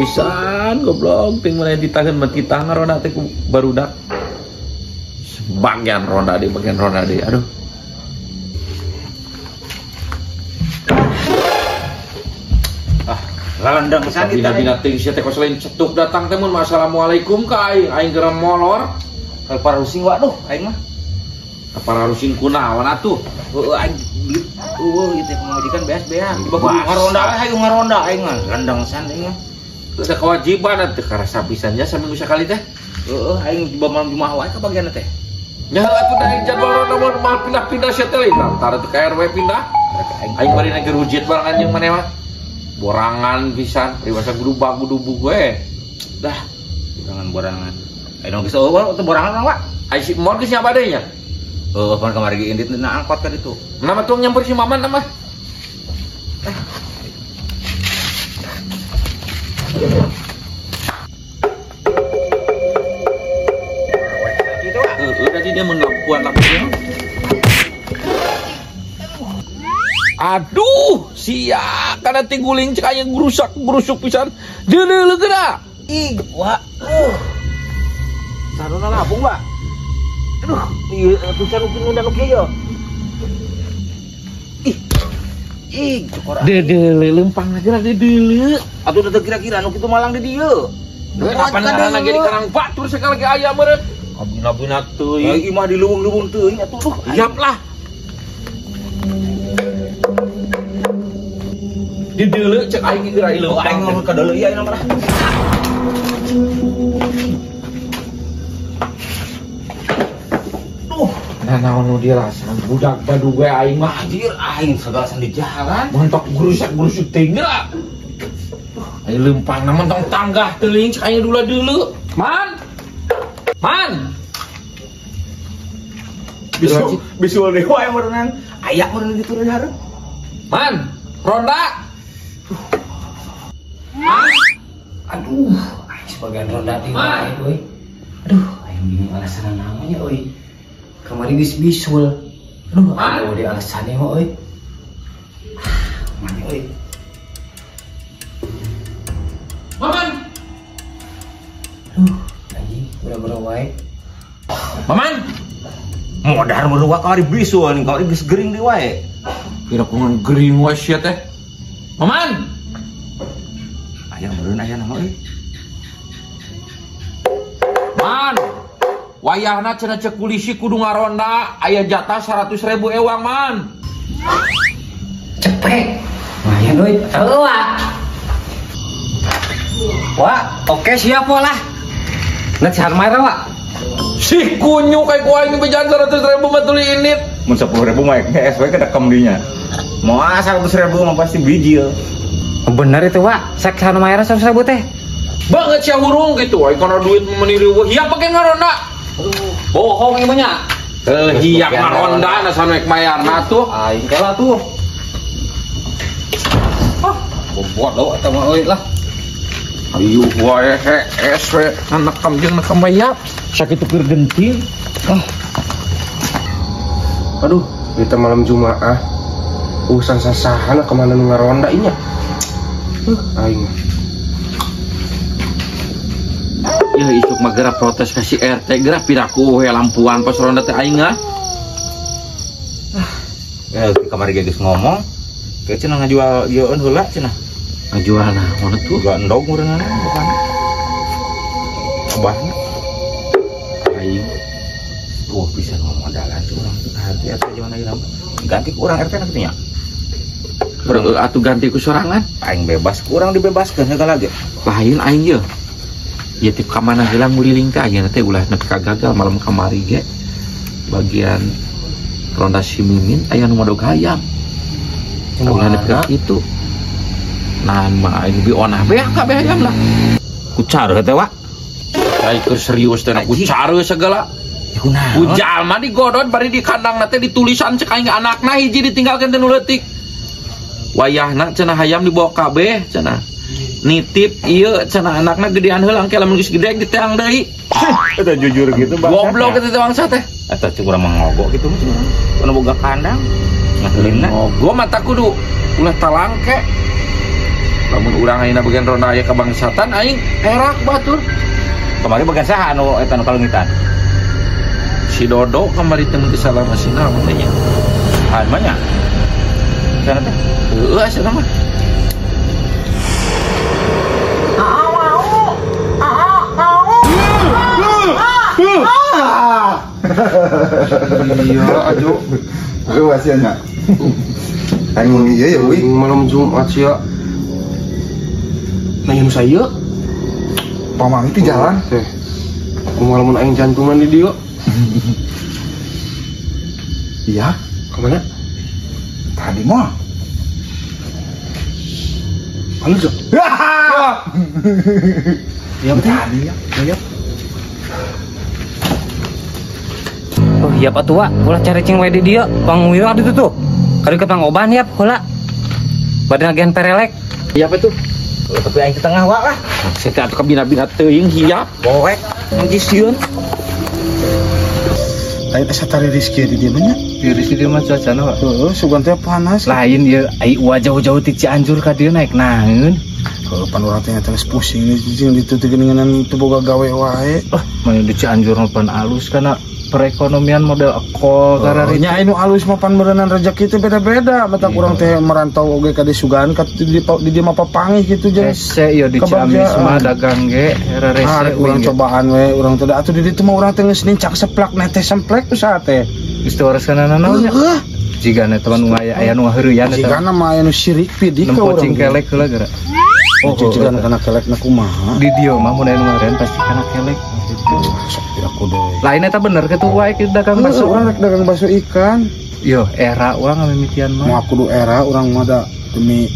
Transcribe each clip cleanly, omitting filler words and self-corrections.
Pisan goblok ting mana ditahan mah titah ngaronda teh ku barudak. Bagian ronda deui, bagian ronda deui. Aduh. Ah, lalendang pisan kita. Bina-bina ting sia teh kos lain cetuk datang teh mun assalamualaikum ka aing, aing geura molor. Parusing waduh aing mah. Pararusing kunaon atuh? Heueuh aing duit eueuh ieu teh pamajikan beas-beas. Tiba kudu ngaronda we hayu ngaronda aing mah. Lendang san aing mah. Ada kewajiban atuh karasa pisan nya saminggu sakali teh. Heueuh aing tiba malam Jumaah wae ka bagian teh. Nya atuh da aing jadwal ronda mun mah pindah-pindah sia teh lain. Tara teh ka RW pindah. Aing bari na gerujit barengan jeung maneh mah. Borangan pisan, ribasa gudubag-gudubug we. Dah, borangan-borangan. Aing geus eueuh teh borangan mah, Wak. Aing si Mor geus nyaba deui nya. Heueuh pan kamari ge indit na angkot ka ditu. Nama tuang nyamper si Maman nama. Tadi dia melakukan lampunya. Aduh, sia kana tiguling cek aya gerusak-gerusuk pisan. Deuleu geura. Ih, wah. Sarona labung, Pak. Aduh, ieu pisan ngundang nu kieu. Ih. Ih, cokor. Deuleu leumpang geura deuleu. Atuh teu kira-kira nu kitu malang di dieu. Kapan ngaranna ge di Karang Batur sekali ge aya meureun. Kabina-bina teuing. Ieu mah di leuweung-leuweung teuing atuh. Duh, siap lah. Di deuleu cek aing geura ieu leumpang. Aing ngomong ka deuleu ieu aing mah. Duh, nah naon nu dirasa budak badu gue aing mah anjir aing sagala di jalan. Montok gerusak-gerusuk teuing geura. Aing leumpang na mentong tanggah teuing cek aing dula deuleu. Man. Man. Bisul deui wae meureunang. Aya meureun ditu di hareup. Man, ronda. Man. Aduh, aing sebagian ronda teh wae euy. Aduh, aing bingung alasan namanya euy. Kamari geus bisul. Aduh, aing di alasannya mah euy. Mana euy? Maman. Aduh, anjing udah wae. Maman. Modar meureun wa kamari bisul nih, kamari geus gering deui wae. Kira kumaha gering wae sia teh. Maman. Aya meureun aya nama euy. Man. Wayahna cenah cek polisi kudu ngaronda, aya jatah 100.000 ewang man. Cepet. Lumayan euy. Heueuh, Wak. Wak, oke siap lah. Nah, cari marah, Wak. Si kunyu kayak gua ini bejan 100.000 mah tuli init. Mun 10.000 mah geus we kedekem dinya. Moal 100.000 mah pasti bijil. Bener itu, Wak. Sek sana mayar 100.000 teh. Banget sia hurung gitu. Ai kana duit meni riweuh. Hiap pake ngaronda. Bohong ieu mah nya. Teu hiap ngaronda na sanuek mayarna tuh. Aing kalah tuh. Ah, bodoh eta mah euy lah. Ayo wae hees we nekam jeung nekam bayap sakitu keur genting. Ah. Aduh, kita malam Jumaah. Urusan sasahan kemana nu ngaronda inya. Aing. Ya isuk mah geura protes ka si RT geura piraku we lampuan pas ronda teh aing ah. Ya kamari ge geus ngomong, ke cenah ngajual ieueun heula cenah. Ngajual naon tuh? Jual endog meureunana bukan. Abahna. Aing. Wah, bisa ngomodalan tuh urang teh hati atuh zaman ayeuna mah. Ganti ku urang RT na kitu nya. Urang atuh ganti ku sorangan. Aing bebas, ku urang dibebaskeun segala ge. Lain aing ye. Ya tip ka mana heula nguliling teh ayeuna teh ulah nepi ka gagal malam kamari ge. Bagian ronda si Mimin aya nu modog hayam. Ulah nepi ka kitu. Nah, mah aing bi onah beak kabeh hayam lah. Ku care teh, Wak. Aing keur serius teh ku care segala. Kunaon? Ku jalma digodod bari di kandangna teh ditulisan cek aing anakna hiji ditinggalkeun teh nu leutik. Wayahna cenah hayam dibawa kabeh cenah. Nitip ieu cenah anakna gedean heula engke lamun geus gede diteang deui. Eta jujur gitu bangsa. Goblok eta teh bangsa teh. Eta cek urang mah ngogok kitu mah cenah. Kana boga kandang. Ngakelinna. Ngogo mata kudu ulah talangke. Lamun urang ayeuna bagian ronda aya kabangsatan aing herak batur. Kamari bagian saha anu eta nu kalungitan? Si Dodo kamari teh mun teu salah mah si naon teh nya. Ah, mah nya. Sana teh. Heueuh asa mah. Iya, aduh. Lu wasianya. Aing iya ya, euy. Malam Jumat sia. Nanya nu saya. Pamang itu jalan teh. Kumaha lamun aing jantungan di dieu? Iya, kemana? Tadi mah. Halo, Jo. Iya, tadi ya. Iya. Oh, iya Pak Tua, ulah cari cing wae di dieu, panguyuh atuh tuh. Kali ke pangoban yap heula. Badan agen perelek. Iya apa tuh? Tapi aing ke tengah wak lah. Saya teh atuh kabina-bina teuing hiap. Poek ngajisieun. Aing teh satari rezeki di dieu mah nya. Rezeki di mah cuacana, Pak. Heeh, sugan teh panas. Lain ieu ai uah jauh-jauh ti Cianjur ka dieu naik naeun. Heuh, pan urang teh geus pusing jeung ditu teh geuningan teu boga gawe wae. Oh, mah di Cianjur mah pan alus kana perekonomian model ekol karena nya anu alus mah pan meureunnan rezeki teh beda-beda mata kurang teh merantau oge ka disugan ka di dieu mah papangih kitu jeung hese ieu di Ciamis mah dagang ge era rese urang cobaan we urang teh atuh di ditu mah urang teh geus nincak seplak neteh semplek usaha teh geus teu waras kana nanaon nya jigana teman nu aya nu ngaheureuyan eta jigana mah aya nu sirik pidik ka urang nempo cingkelek heula geura. Oh, jigana kana kelekna kumaha di dieu mah mun aya nu ngaheureuyan pasti kana kelek. Sok piraku deui. Lain eta bener kitu wae kitu dagang bakso. Urang rek dagang bakso ikan. Yo, era urang ngamimitian mah. Moal kudu era urang mah da demi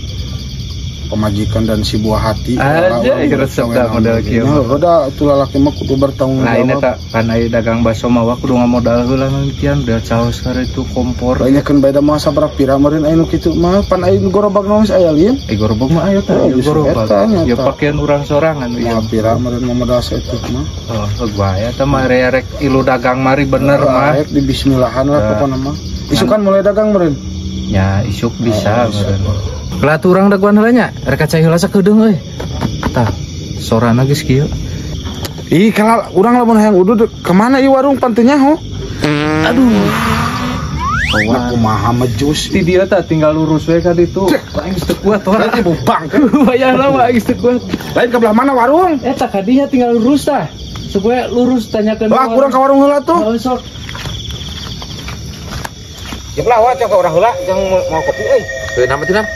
pemajikan dan si buah hati. Aja resep da model kieu. Heuh da atuh lalaki mah kudu bertanggung jawab. Lain eta pan aya dagang bakso mah kudu ngamodal heula ngamimitian da caos karena itu kompor. Banyakeun bae da mah sabaraha pira meureun aya nu kitu mah pan aya nu gorobag mah geus aya lieu. Gorobag mah aya tah gorobag. Ya pakaian urang sorangan ieu. Moal pira meureun mah modal saeutik mah. Oh, bae eta mah rek ilu dagang mari bener mah. Rek di bismillahan lah pokona mah. Isukan mulai dagang meureun. Ya isuk bisa meureun. Lah turang daguan heula nya, rek cai heula sakedeung euy. Tah, sorana geus kieu. Ih, kalau urang lamun hayang udud kemana ieu warung pan teu nyaho? Aduh. Nah, kumaha mejus di dieu tah tinggal lurus we ka ditu. Aing geus teu kuat ora. Berarti bubang. Bayarna mah aing geus teu kuat. Lain ke belah mana warung? Eta ka dinya tinggal lurus tah. Supaya lurus tanyakeun. Lah kurang ka warung heula tuh. Heeh, sok. Jeung lah wa cok ka urang heula jeung mau kopi euy. Heuh, nama teh nam?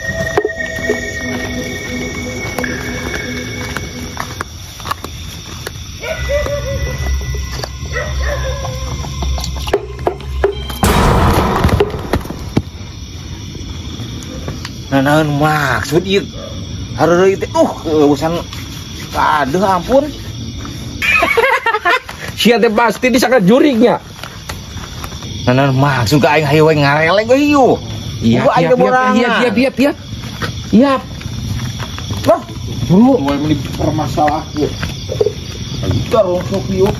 Naon maksud ieu? Hareureuy teh urusan aduh ampun. Sia teh pasti disangka jurignya. Naon maksud ka aing hayu we ngareleng we ieu. Iya, iya, iya, iya, iya. Wah, bro, mulai meni permasalah ieu. Entar sok ieu.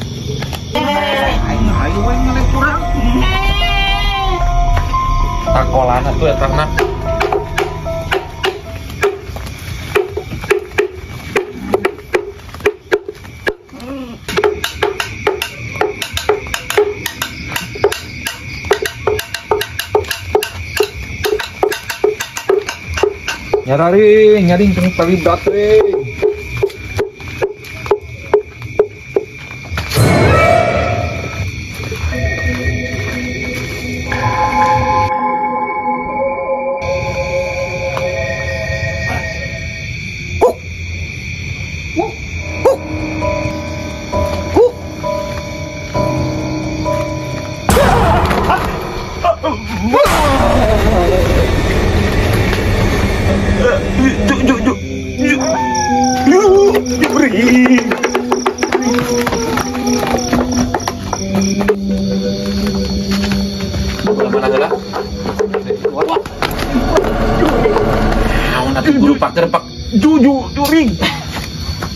Aing hayu we ngelek urang. Takolana tuh eta mah. Nyararing, nyaring teng tali baterai. Jurig.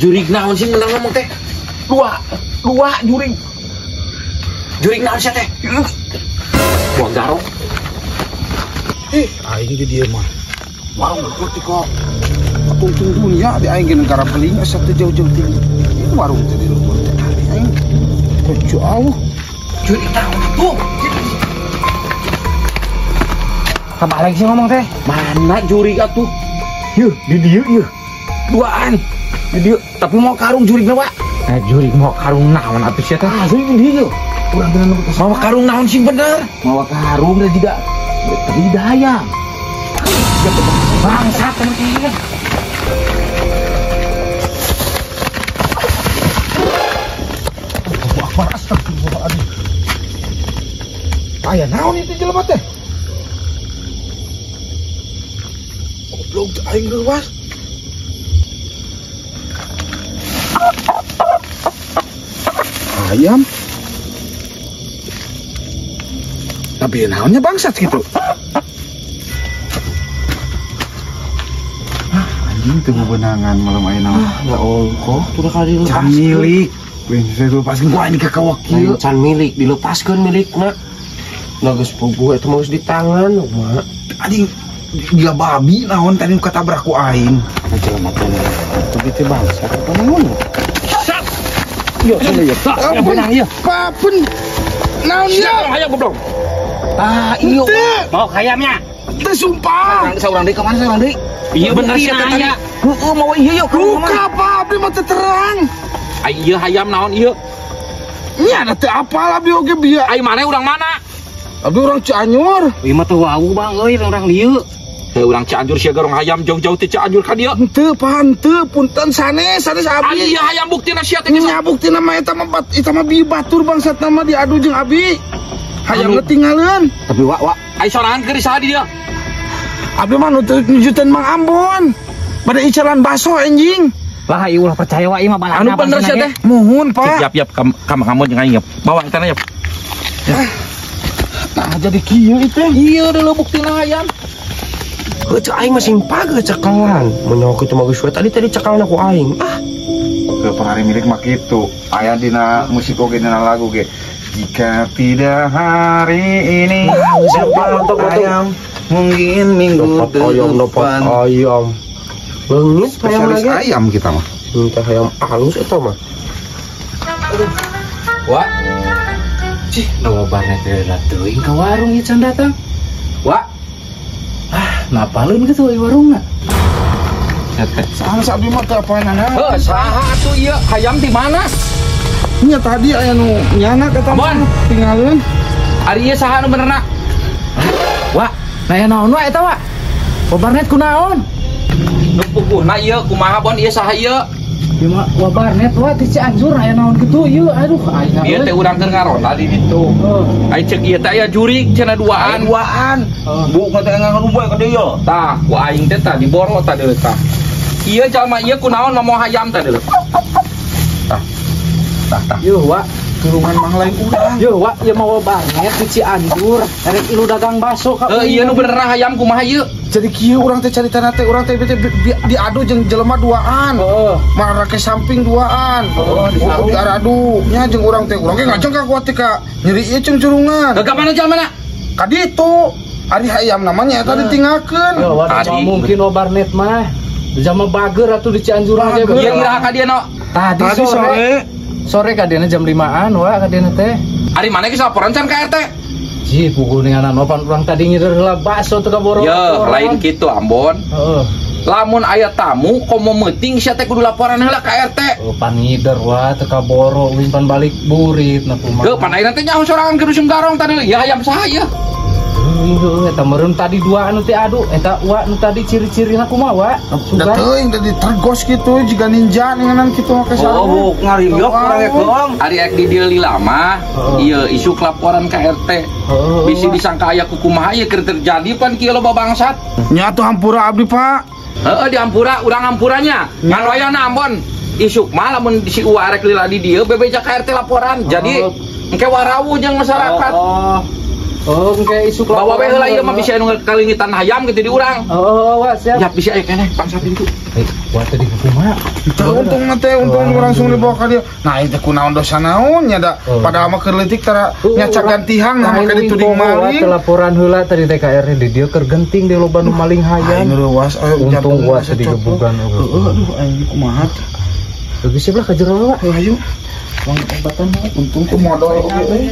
Jurig naon sih menang ngomong teh? Dua jurig. Jurig naon sih teh? Buang garong. Aing di dieu mah. Warung putih kok. Katungtung dunia di aing ge negara peling asa teu jauh-jauh ti warung teh di luhur teh aing. Jauh. Jurik naon atuh? Tambah lagi sih ngomong teh. Mana jurik atuh? Yeuh, di dieu yeuh. Duaan. Di dieu, tapi mau karung jurikna, Pak. Eh, jurik mau karung naon atuh sia teh? Asli di dieu. Urang teh nu mawa karung naon sing bener? Mawa karung teh juga tapi di hayam. Bangsat teman teh. Allahu Akbar, astagfirullahaladzim. Aya naon itu jelema teh? Goblok aing leuwas. Ayam. Tapi naonnya bangsat gitu. Ah, anjing teu beunangan malam ayeuna. Ah, ya ongkoh tuh kali dilepaskeun. Can milik. Weh, saya lepaskeun ku aing ka kawak kieu. Can milik, dilepaskeun milikna. Nah geus puguh eta mah geus di tangan mah. Anjing gila babi naon tadi nu katabrak ku aing. Anu jelema teh begitu bangsat apa naon? Sat. Yo, sana ya. Ampun, ieu. Papen. Naon ieu? Hayam goblok. Ah, iya. Mau hayamnya. Teu sumpah. Saurang deui ka mana saurang deui? Iya bener sia teh tadi. Heeh, mau ieu yo. Buka apa abdi mah teu terang. Ai ieu hayam naon ieu? Nya da teu apal abdi oge bieu. Ai maneh urang mana? Abdi urang Cianjur. Ieu mah teu wawuh Bang euy urang dieu. Heuh urang Cianjur sia garong hayam jauh-jauh ti Cianjur ka dieu. Henteu pan teu punten sanes sanes abdi. Ai ieu hayam buktina sia teh geus. Nya buktina mah eta mah eta mah bi batur bangsat mah diadu jeung abdi. Hayamna tinggalin. Tapi wak wak ai sorangan keur saha di dieu? Abdi mah nujutan Mang Ambon. Pada icalan baso anjing. Lah ieu ulah percaya wa ieu mah balana. Anu bener sia teh. Muhun Pak. Siap siap ka Mang Ambon jeung aing. Bawa eta na yeuh. Nah jadi kieu itu. Ieu deuleu buktina hayam. Heuh cek aing mah sing pageuh cekalan. Mun nyaho kitu mah geus we tadi cekalan ku aing. Ah. Ke hari milik mah kitu. Aya dina musik oge dina lagu ge. Jika tidak hari ini dapat ayam mungkin minggu depan. Ayam. Leungit spesialis ayam kita mah. Entah ayam halus eta mah. Wah. Cih, nu barnet teh teuing ka warung ieu can datang. Wah. Ah, napaleun kitu euy warungna. Saha abdi mah teu apaanana. Heuh, saha atuh ieu hayam di mana? Nya tadi aya nu nyana eta mah tinggalin. Ari ieu saha nu benerna? Wah, nah aya naon wa eta wa? Wabarnet kunaon? Nu puguhna ieu kumaha Bon ieu saha ieu? Ieu mah wabarnet wa ti Cianjur aya naon kitu ieu aduh aing. Ieu teh urang keur ngaronda di ditu. Ai ceuk ieu teh aya jurik cenah duaan. Duaan. Bu teh ngaruboy ka dieu. Tah, ku aing teh tah diboro tah deuleu tah. Ieu jalma ieu kunaon mamoho hayam tah deuleu. Tah. Tah tah. Yuh wa, turungan mang lain urang. Yuh wa, ieu mah wabarnet di Cianjur, erek ilu dagang baso ka. Heuh ieu nu bener hayam kumaha ieu? Jadi kieu urang teh caritana teh urang teh diadu jeung jelema duaan. Heeh. Marake samping duaan. Heeh, diaradu nya jeung urang teh urang ge ngajeng ka kuat teh ka nyeri ieu jeung curungan. Ka mana jalmana? Ka ditu. Ari hayam namanya eta ditinggalkeun. Yuh wa, mungkin wabarnet mah. Jama bager atuh di Cianjur aja. Ieu iraha ka dieu no? Tadi sore. Sore kadiana jam 5-an wa kadiana teh. Ari mana geus laporan can ka RT? Ji puguh ninganan opan urang tadi ngider heula bakso teu kaboro. Yeuh, lain kitu Ambon. Heeh. Lamun aya tamu komo meuting sia teh kudu laporan heula ka RT. Oh, pan ngider wa teu kaboro wing pan balik burit na kumaha. Heuh, pan ayeuna teh nyaho sorangan keur usum garong tadi. Ya hayam saha ieu? Heuh, eta meureun tadi dua anu teh adu, eta wa nu tadi ciri-cirina kumaha wa? Da teuing tadi tergos kitu jiga ninja ninganan kitu make sarung. Oh, ngariok urang ge keong. Ari ek di dieu lila mah, ieu isuk laporan ka RT. Bisi disangka aya kukumaha ieu keur terjadi pan kieu loba bangsat. Nya atuh hampura abdi, Pak. Heeh, di hampura urang hampuranya. Ngan wayahna Ambon. Isuk mah lamun si Uwa arek lila di dieu bebeja ka RT laporan. Jadi engke warawuh jeung masyarakat. Oh. Oh, engke isuk Bawa we heula ieu mah bisa anu kalingitan hayam gitu di urang. Oh, Wak, siap. Ya bisa aya keneh pangsa pintu. Eh, Wak tadi kumaha? Untung mah teh untung langsung dibawa ka dia. Nah, itu kunaon dosa naon nya da. Padahal mah keur leutik tara nyacak gantihang nah make dituding maling. Laporan heula tadi TKR di dieu keur genting di loba nu maling hayam. Aing reuas untung gua tadi gebugan. Heeh, aduh aing kumaha teh. Geus siap lah ka jero, Wak. Ayo. Mang obatan untung ku modal oge euy.